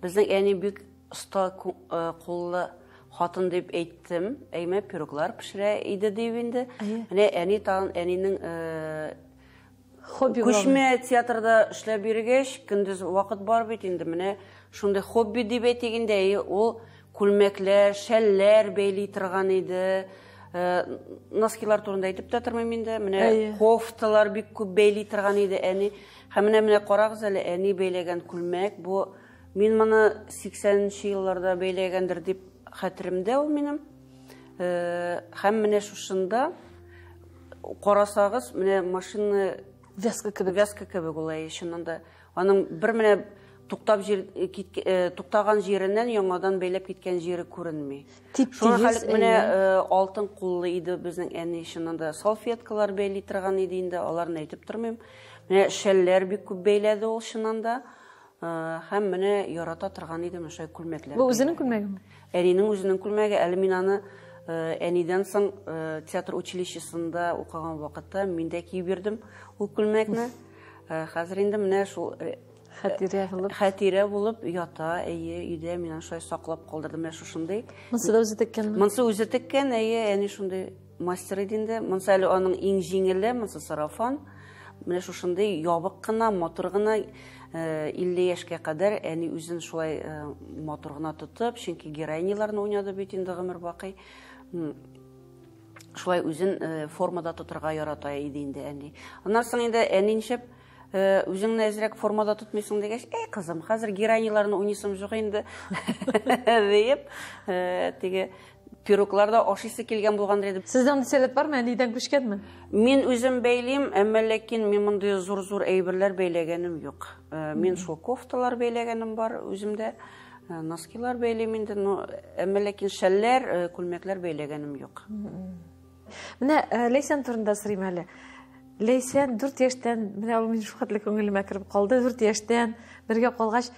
Безнең әни бик оста куллы хатын дип әйттем. Әйме пироглар пешерә иде дип инде. Менә әни тагын әнинең Хобби Күчмә театрда эшләп йөргәч, көндез вакыт бар бит инде, менә шундый хобби дип әйтик инде, әйе, ул күлмәкләр, шәлләр бәйли торган иде. Носкилар турында әйтеп тә тормыйм инде. Менә кофталар бик күп бәйли торган иде әни. Һәм менә менә карагыз әле, әни бәйләгән күлмәк бу мин моны 80 елларда бәйләгәндер дип хәтеремдә ул минем. Һәм менә шушында карасагыз, менә машина вязка кебек. Вязка кебек ул, әйе, чыннан да. Аның бер менә туктап җир, туктаган җиреннән яңадан бәйләп киткән җире күренми. Тип Шуңа хәлек менә алтын куллы иде безнең әни, чыннан да салфеткалар бәйли торган иде инде, аларны әйтеп тормыйм. Менә шәлләр бик күп бәйләде ул чыннан да. Һәм менә ярата торган иде менә шулай күлмәкләр. Бу үзенең күлмәгеме? Әнинең үзенең күлмәге. Әле мин аны әнидән соң театр училищесында укыган вакытта мин дә киеп йөрдем ул күлмәкне. Хәзер инде менә шул хәтирә булып хәтирә булып ята, әйе, өйдә мин аны шулай саклап калдырдым. Менә шушындый. Монсы да үзе теккәнме? Монсы үзе теккән, әйе, әни шундый мастер иде инде. Монсы әле аның иң җиңеле, монсы сарафан. Менә шушындый ябык кына, матур гына, 50 яшькә кадәр әни үзен шулай матур гына тотып, чөнки героиняларны уйнады бит инде гомер бакый. Шулай үзен формада тотырга ярата иде инде әни. Аннан соң инде әни ничек үзеңне әзрәк формада тотмыйсың дигәч, әй кызым, хәзер героиняларны уйныйсым юк инде, диеп, теге пироглар да ашыйсы килгән булгандыр инде. Сездә андый сәләт бармы, әнидән күчкәнме? Мин үзем бәйлим, әмма ләкин мин мондый зур-зур әйберләр бәйләгәнем юк. Мин шул кофталар бәйләгәнем бар үземдә, носкилар бәйлим инде, но әмма ләкин шәлләр, күлмәкләр бәйләгәнем юк. Менә Ләйсән турында сорыйм әле. Ләйсән 4 яшьтән, менә ул минем шулхәтле күңелемә кереп калды, 4 яшьтән бергә калгач,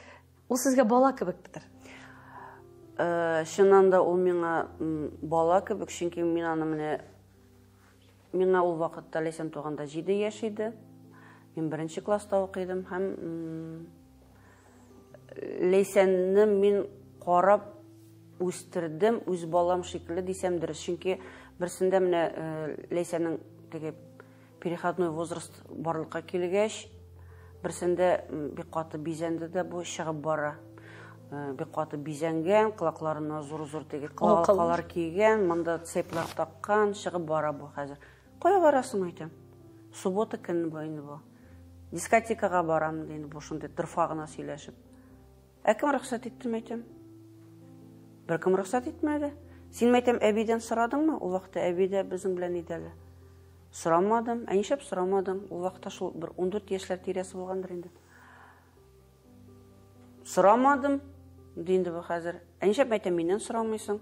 ул сезгә бала кебектер. Чыннан да ул миңа бала кебек, чөнки мин аны менә миңа ул вакытта Ләйсән туганда 7 яшь иде. Мин беренче класста укыйдым һәм Ләйсәнне мин карап үстердем, үз балам шикелле дисәм дөрес. Чөнки берсендә менә Ләйсәннең теге переходной возраст барлыкка килгәч, берсендә бик каты бизәнде дә бу чыгып бара. Бик каты бизәнгән, колакларына зур-зур теге алкалар кигән, монда цеплар таккан, чыгып бара бу хәзер. Кая барасың, әйтәм. Суббота көнне бу инде бу. Дискотекага барам, ди инде бу шундый дорфа гына сөйләшеп. Ә кем рөхсәт итте, әйтәм. Беркем рөхсәт итмәде. Син, әйтәм, әбидән сорадыңмы? Ул вакытта әби дә безнең белән иде әле. Сорамадым. Ә нишләп сорамадың? Ул вакытта шул бер 14 яшьләр тирәсе булгандыр инде. Сорамадым, ди инде бу хәзер. Ә нишләп, әйтәм, миннән сорамыйсың?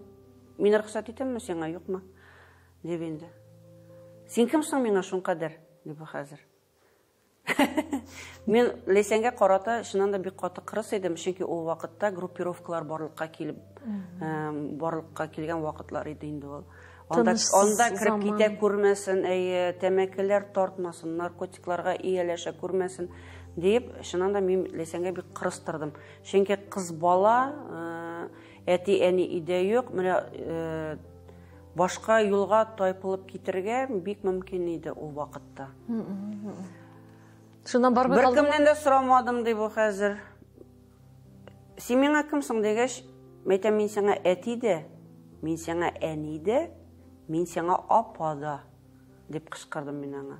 Мин рөхсәт итәмме сиңа, юкмы? Дип инде. Син кем соң миңа шуңкадәр? Ди бу хәзер. Мин Ләйсәнгә карата чыннан да бик каты кырыс идем, чөнки ул вакытта группировкалар барлыкка килеп, барлыкка килгән вакытлар иде инде ул. Анда, анда кереп китә күрмәсен, әйе, тәмәкеләр тартмасын, наркотикларга ияләшә күрмәсен дип, чыннан да мин Ләйсәнгә бик кырыс тордым. Чөнки кыз бала, әти-әни өйдә юк, менә башка юлга тайпылып китергә бик мөмкин иде ул вакытта. Шуннан бармый калдым. Беркемнән дә сорамадым, ди бу хәзер. Син миңа кем соң дигәч, мәйтәм, мин сиңа әти дә, мин сиңа әни дә, мин сиңа апа да, дип кычкырдым мин аңа.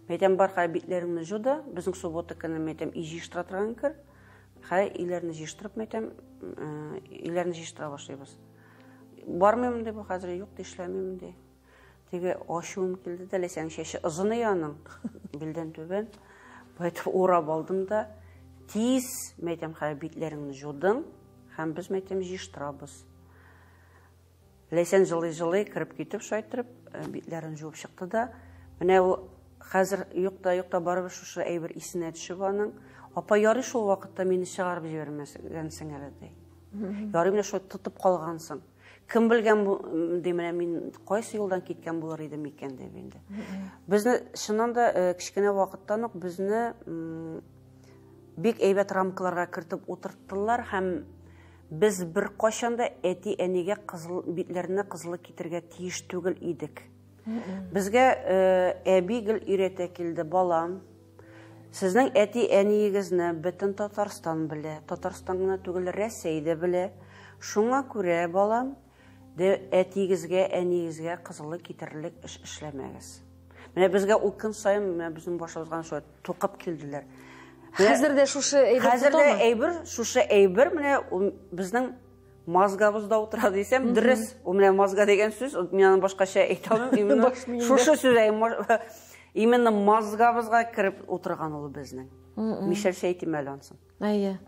Мәйтәм, бар хәзер битләреңне җу да, безнең суббота көне, мәйтәм, өй җыештыра торган кер. Хәзер өйләрне җыештырып, мәйтәм, өйләрне җыештыра башлыйбыз. Бармыйм ди бу хәзер, юк ди, эшләмим ди. Теге ачуым килде дә, Ләйсәнең чәче озын и аның, билдән түбән. Поэтому урап алдым да, тиз, мәйтәм, хәзер битләреңне җудың, һәм без, мәйтәм, җыештырабыз. Ләйсән җылый-җылый кереп китеп, шулай иттереп, битләрен җуып чыкты да, менә ул хәзер юк та, юк та барыбер шушы әйбер исенә төшеп аның. Апа, ярый шул вакытта мине чыгарып җибәрмәгәнсең әле, ди. Ярый менә шулай тотып калгансың. Кем белгән бу, ди, менә мин кайсы юлдан киткән булыр идем икән дип инде. Безне чыннан да кечкенә вакыттан ук безне бик әйбәт рамкаларга кертеп утырттылар һәм без беркайчан да әти-әнигә кызыл битләренә кызыллык китерергә тиеш түгел идек. Безгә әби гел өйрәтә килде, балам, сезнең әти-әниегезне бөтен Татарстан белә, Татарстан гына түгел, Рәсәй дә белә. Шуңа күрә, балам, әтиегезгә, әниегезгә кызыллык китерерлек эш эшләмәгез. Менә безгә ул көн саен менә безнең башыбызга шулай тукып килделәр. Хәзер дә шушы әйбер Хәзер дә әйбер, шушы әйбер менә безнең мозгабызда утыра дисәм, дөрес. Ул менә мозга дигән сүз, мин аны башкача әйтә алмыйм. Именно шушы сүз именно мозгабызга кереп утырган ул безнең. Мишәрчә әйтим әле ансын. Әйе.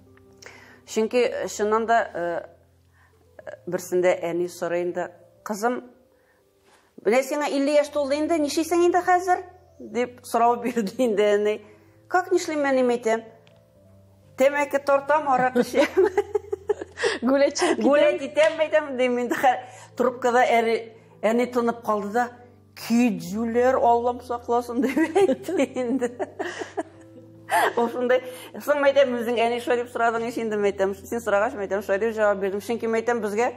Чөнки чыннан да берсендә әни сорый инде, кызым, менә сиңа 50 яшь тулды инде, нишлисең инде хәзер? Дип сорау бирде инде әни. Как нишлим әни, әйтәм. Тәмәке тартам, аракы эчәм. Гулять китәм. Гулять итәм, әйтәм, дим инде. Трубкада әни тынып калды да, кит җүләр, Аллам сакласын, дип әйтте инде. Ул шундай, соң мәйтәм, үзең әни шулай дип сорадың ич инде, мәйтәм. Син сорагач, мәйтәм, шулай дип җавап бирдем. Чөнки мәйтәм, безгә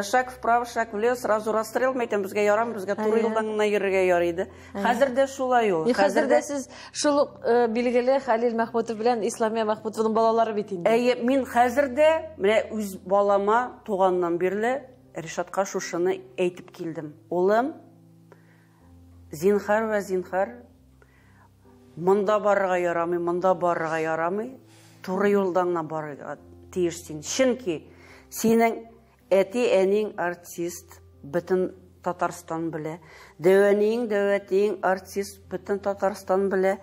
шаг вправо, шаг влево, сразу расстрел, мәйтәм, безгә ярамый, безгә туры юлдан гына йөрергә ярый иде. Хәзер дә шулай ул. Хәзер дә сез шул ук билгеле Хәлил Мәхмүтов белән Исламия Мәхмүтованың балалары бит инде. Әйе, мин хәзер дә менә үз балама туганнан бирле Ришатка шушыны әйтеп килдем. Улым, зинхар вә зинхар, монда барырга ярамый, монда барырга ярамый, туры юлдан гына барырга тиеш син. Чөнки синең әти-әниң артист, бөтен Татарстан белә. Дәүәниең, дәүәтиең артист, бөтен Татарстан белә.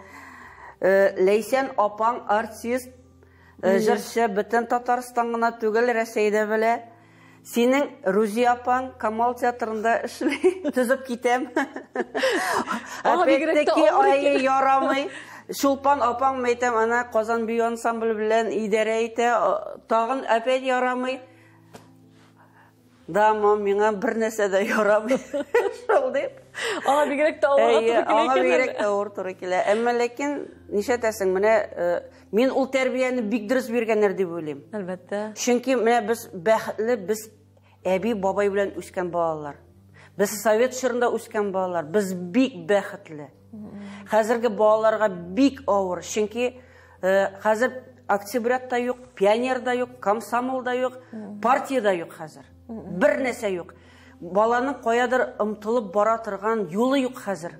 Ләйсән апаң артист, җырчы, бөтен Татарстан гына түгел, Рәсәй дә белә. Синең Рузия апаң Камал театрында эшли, төзеп китәм. Опять-таки, ай, ярамый. Чулпан апаң, мәйтәм, ана Казан бию ансамбле белән идарә итә, тагын опять ярамый. Да, мам, миңа бер нәрсә дә ярамый. Шул дип. Аңа бигрәк тә авырга туры килә икән. Аңа бигрәк тә авыр туры килә. Әмма ләкин нишләтәсең, менә мин ул тәрбияне бик дөрес биргәннәр дип уйлыйм. Әлбәттә. Чөнки менә без бәхетле, без әби бабай белән үскән балалар. Без совет чорында үскән балалар. Без бик бәхетле. Хәзерге балаларга бик авыр, чөнки хәзер октябрят та юк, пионер да юк, комсомол да юк, партия да юк хәзер. Бер нәрсә юк. Баланың каядыр омтылып бара торган юлы юк хәзер.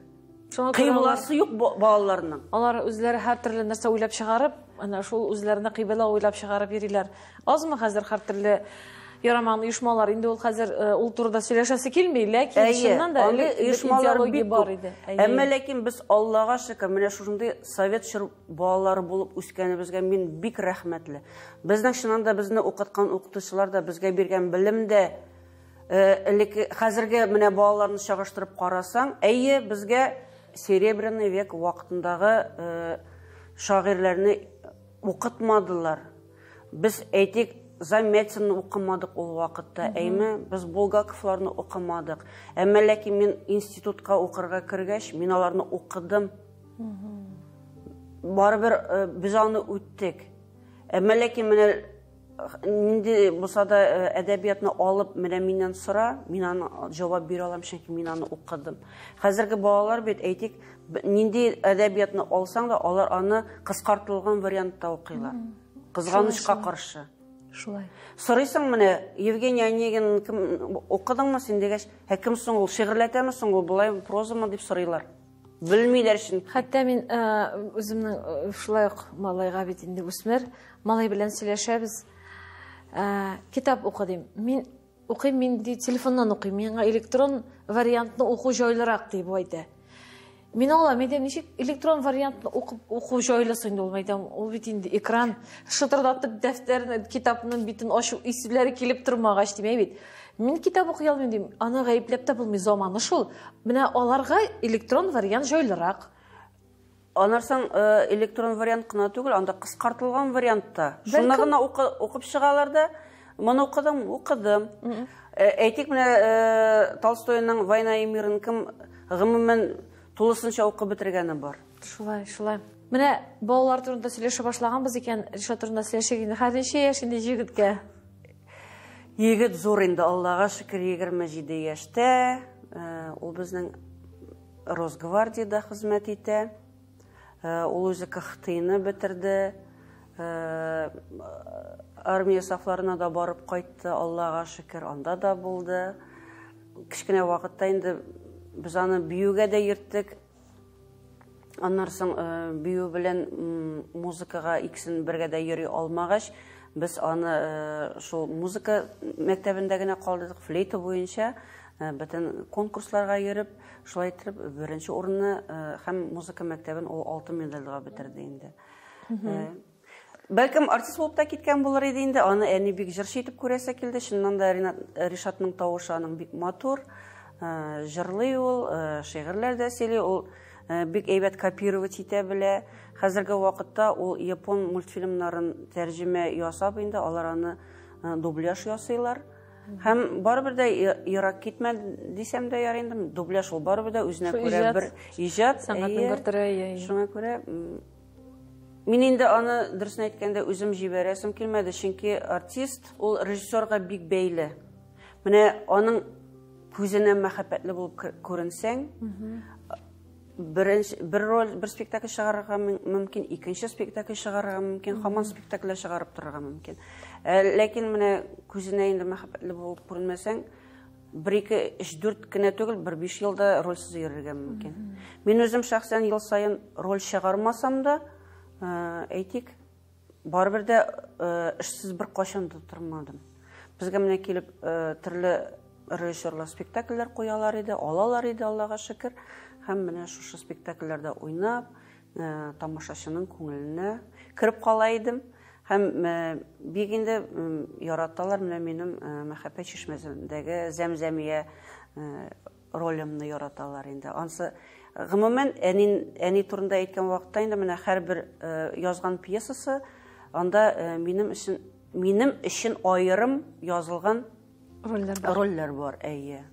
Кыйбласы юк балаларның. Алар үзләре һәртөрле нәрсә уйлап чыгарып, әнә шул үзләренә кыйбла уйлап чыгарып йөриләр. Азмы хәзер һәртөрле ярамаган оешмалар? Инде ул хәзер ул турыда сөйләшәсе килми, ләкин чыннан да оешмалар бик бар иде. Әмма ләкин без Аллага шөкер, менә шушындый совет чор балалары булып үскәнебезгә мин бик рәхмәтле. Безнең чыннан да безне укыткан укытучылар да безгә биргән белем дә элек хәзерге менә балаларны чагыштырып карасаң, әйе, безгә Серебряный век вакытындагы шагыйрьләрне укытмадылар. Без әйтик, Замятинны укымадык ул вакытта, әйме, без Булгаковларны укымадык. Әмма ләкин мин институтка укырга кергәч, мин аларны укыдым. Барыбер без аны үттек. Әмма ләкин менә нинди булса да әдәбиятны алып, менә миннән сора, мин аны җавап бирә алам, чөнки мин аны укыдым. Хәзерге балалар бит, әйтик, нинди әдәбиятны алсаң да, алар аны кыскартылган вариантта укыйлар. Кызганычка каршы. Шулай. Сорыйсың менә, Евгений Онегин кем укыдыңмы син дигәч, ә кем соң ул, шигырьләтәме соң ул, болай прозамы дип сорыйлар. Белмиләр чөнки. Хәтта мин үземнең шулай ук малайга бит инде үсмер, малай белән сөйләшәбез. Китап укы дим. Мин укыйм, мин ди телефоннан укыйм. Миңа электрон вариантны уку җайлырак ди бу әйтә. Мин аңлам, әйтәм, ничек электрон вариантны укып уку җайлы соң инде ул, әйтәм, ул бит инде экран шытырдатып дәфтәрне, китапның битен ачу исләре килеп тормагач димәй бит. Мин китап укый алмыйм дим, аны гаепләп тә булмый, заманы шул. Менә аларга электрон вариант җайлырак. Аннан соң электрон вариант кына түгел, анда кыскартылган вариант та. Шунда гына укып чыгалар да, моны укыдым, укыдым. Әйтик, менә Толстойның Война и мирын кем гомумән тулысынча укып бетергәне бар. Шулай, шулай. Менә балалар турында сөйләшә башлаганбыз икән, Ришат турында сөйләшик инде. Хәзер ничә яшь инде егеткә? Егет зур инде, Аллага шөкер, 27 яшьтә. Ул безнең Росгвардиядә хезмәт итә. Ул үзе КХТИны бетерде. Армия сафларына да барып кайтты, Аллага шөкер, анда да булды. Кечкенә вакытта инде без аны биюгә дә йөрттек. Аннан соң бию белән музыкага икесен бергә дә йөри алмагач, без аны шул музыка мәктәбендә генә калдырдык, флейта буенча бөтен конкурсларга йөреп, шулай итеп беренче урынны һәм музыка мәктәбен ул алтын медальгә бетерде инде. Бәлкем артист булып та киткән булыр иде инде, аны әни бик җырчы итеп күрәсе килде. Чыннан да Ришатның тавышы аның бик матур, җырлый ул, шигырьләр дә сөйли, ул бик әйбәт копировать итә белә. Хәзерге вакытта ул япон мультфильмнарын тәрҗемә ясап инде, алар аны дубляж ясыйлар. Һәм барыбер дә ерак китмә дисәм дә ярый инде, дубляж ул барыбер дә үзенә күрә бер иҗат, сәнгатьнең бер төре, әйе. Шуңа күрә мин инде аны дөресен әйткәндә үзем җибәрәсем килмәде, чөнки артист ул режиссерга бик бәйле. Менә аның күзенә мәхәббәтле булып күренсәң, бер роль, бер спектакль чыгарырга мөмкин, икенче спектакль чыгарырга мөмкин, һаман спектакльләр чыгарып торырга мөмкин. Ләкин менә күзенә инде мәхәббәтле булып күренмәсәң, бер, ике, өч, дүрт кенә түгел, бер биш елда рольсез йөрергә мөмкин. Мин үзем шәхсән ел саен роль чыгармасам да, әйтик, барыбер дә эшсез бер кайчан да тормадым. Безгә менә килеп төрле режиссерлар спектакльләр куялар иде, алалар иде, Аллага шөкер. Һәм менә шушы спектакльләрдә уйнап, тамашачының күңеленә кереп кала идем. Һәм бик инде яраталар менә минем Мәхәббәт чишмәсендәге Зәмзәмия ролемне яраталар инде. Ансы гомумән әни әни турында әйткән вакытта инде менә һәрбер язган пьесасы анда минем өчен минем өчен аерым язылган рольләр бар. Рольләр бар, әйе.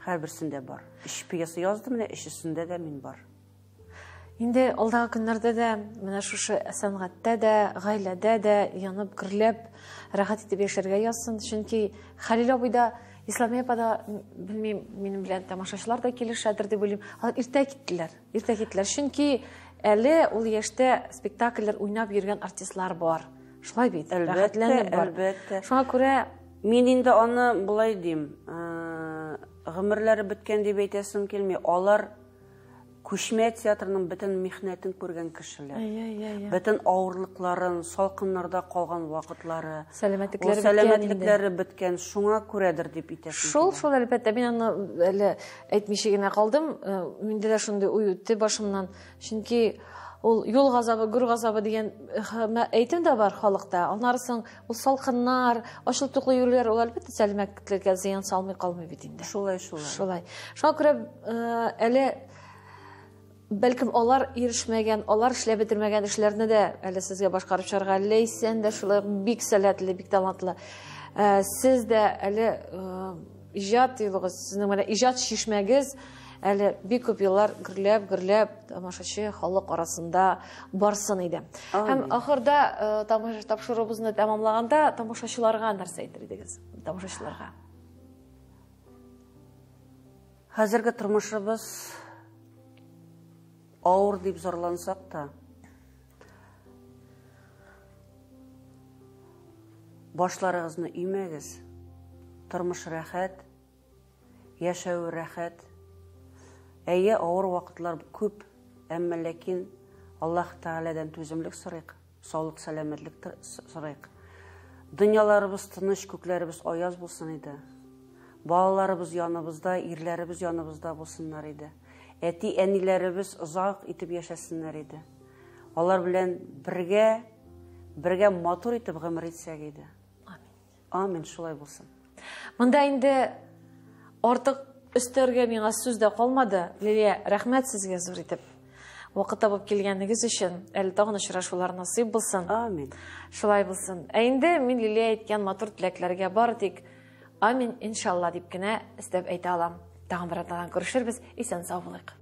Һәрберсендә бар. Өч пьеса яздым, менә өчесендә дә мин бар. Инде алдагы көннәрдә дә менә шушы сәнгатьтә дә, гаиләдә дә янып, гөрләп, рәхәт итеп яшәргә язсын. Чөнки Хәлил абый да, Исламия апа да, белмим, минем белән тамашачылар да килешәдер дип уйлыйм. Алар иртә киттеләр. Иртә киттеләр. Чөнки әле ул яшьтә спектакльләр уйнап йөргән артистлар бар. Шулай бит? Әлбәттә, әлбәттә. Шуңа күрә мин инде аны болай дим, гомерләре беткән дип әйтәсем килми. Алар күчмә театрның бөтен михнәтен күргән кешеләр. Бөтен авырлыкларын, салкыннарда калган вакытлары, сәламәтлекләре сәламәтлекләре беткән, шуңа күрәдер дип әйтәсем. Шул, шул әлбәттә, мин аны әле әйтмичә генә калдым. Миндә дә шундый уй үтте башымнан. Чөнки ул юл газабы, гүр газабы дигән әйтем дә бар халыкта. Аннары соң ул салкыннар, ачлы-туклы йөрүләр, ул әлбәттә сәламәтлеккә зыян салмый калмый бит инде. Шулай, шулай. Шулай. Шуңа күрә әле бәлкем алар ирешмәгән, алар эшләп бетермәгән эшләрне дә әле сезгә башкарып чыгарга. Ләйсән дә шулай бик сәләтле, бик талантлы. Сез дә әле иҗат юлыгыз, сезнең менә иҗат чишмәгез әле бик күп еллар гөрләп, гөрләп тамашачы халык арасында барсын иде. Һәм ахырда тамаша тапшыруыбызны тәмамлаганда тамашачыларга нәрсә әйтер идегез? Тамашачыларга. Хәзерге тормышыбыз авыр дип зарлансак та, башларыгызны имәгез. Тормыш рәхәт, яшәү рәхәт. Әйе, авыр вакытлар күп, әмма ләкин Аллаһ Тәгаләдән түземлек сорыйк, саулык, сәламәтлек сорыйк. Дөньяларыбыз тыныч, күкләребез аяз булсын иде. Балаларыбыз яныбызда, ирләребез яныбызда булсыннар иде. Әти-әниләребез озак итеп яшәсеннәр иде. Алар белән бергә, бергә матур итеп гомер итсәк иде. Амин. Амин, шулай булсын. Монда инде артык өстәргә миңа сүз дә калмады. Лилия, рәхмәт сезгә зур итеп. Вакыт табып килгәнегез өчен. Әле тагын очрашулар насыйп булсын. Амин. Шулай булсын. Ә инде мин Лилия әйткән матур теләкләргә бары тик амин, иншалла дип кенә өстәп әйтә алам. Тагын бер атнадан күрешербез. Исән сау булыйк.